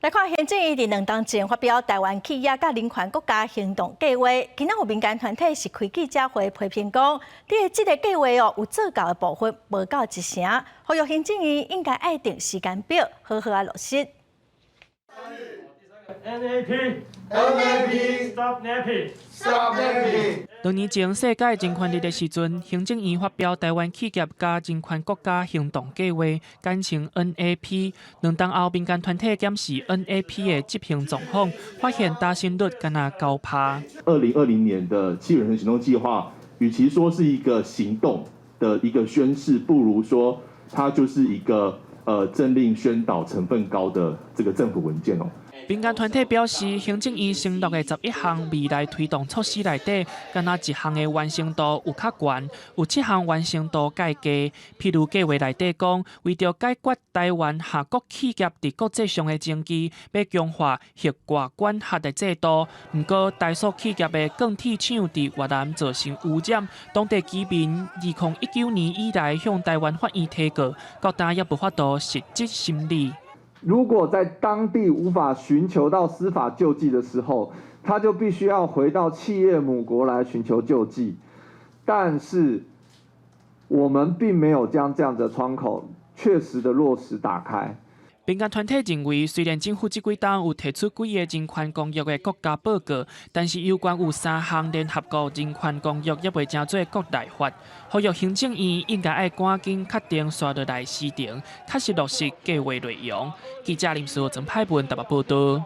來看行政院佇兩冬前發表台灣企業佮人權國家行動計劃，今仔有民間團體是開記者會批評講，這個計劃哦有做到的部分無夠一成，呼籲行政院應該愛定時間表，好好仔落實。 NAP NAP Stop NAPing Stop NAPing。兩年前世界人權日的時陣，行政院發表台灣企業佮人權國家行動計劃，簡稱 NAP。兩冬後，民間團體檢視 NAP 的執行狀況，發現達成率干焦9趴。2020年的企業人權行動計劃，與其說是一個行動的一個宣示，不如說它就是一個政令宣導成分高的這個政府文件哦。民間團體表示，行政院承諾的11項未來推動措施內底，干焦一項的完成度有較懸，有七項完成度較低。譬如計劃內底講，為著解決台灣跨國企業佇國際上的爭議，欲強化域外管轄的制度。毋過，台塑企業的鋼鐵廠佇越南造成污染，當地居民2019年以來向台灣法院提告，到今猶無法度實質審理。如果在當地無法尋求到司法救濟的時候，他就必須要回到企業母國來尋求救濟。但是我們並沒有將這樣的窗口確實的落實打開。民間團體認為，雖然政府這幾冬有提出幾個人權公約的國家報告，但是有關有三項聯合國人權公約猶未成做國內法，呼籲行政院應該愛趕緊確定紲落來時程，確實落實計劃內容。記者林書曾派文台北報道。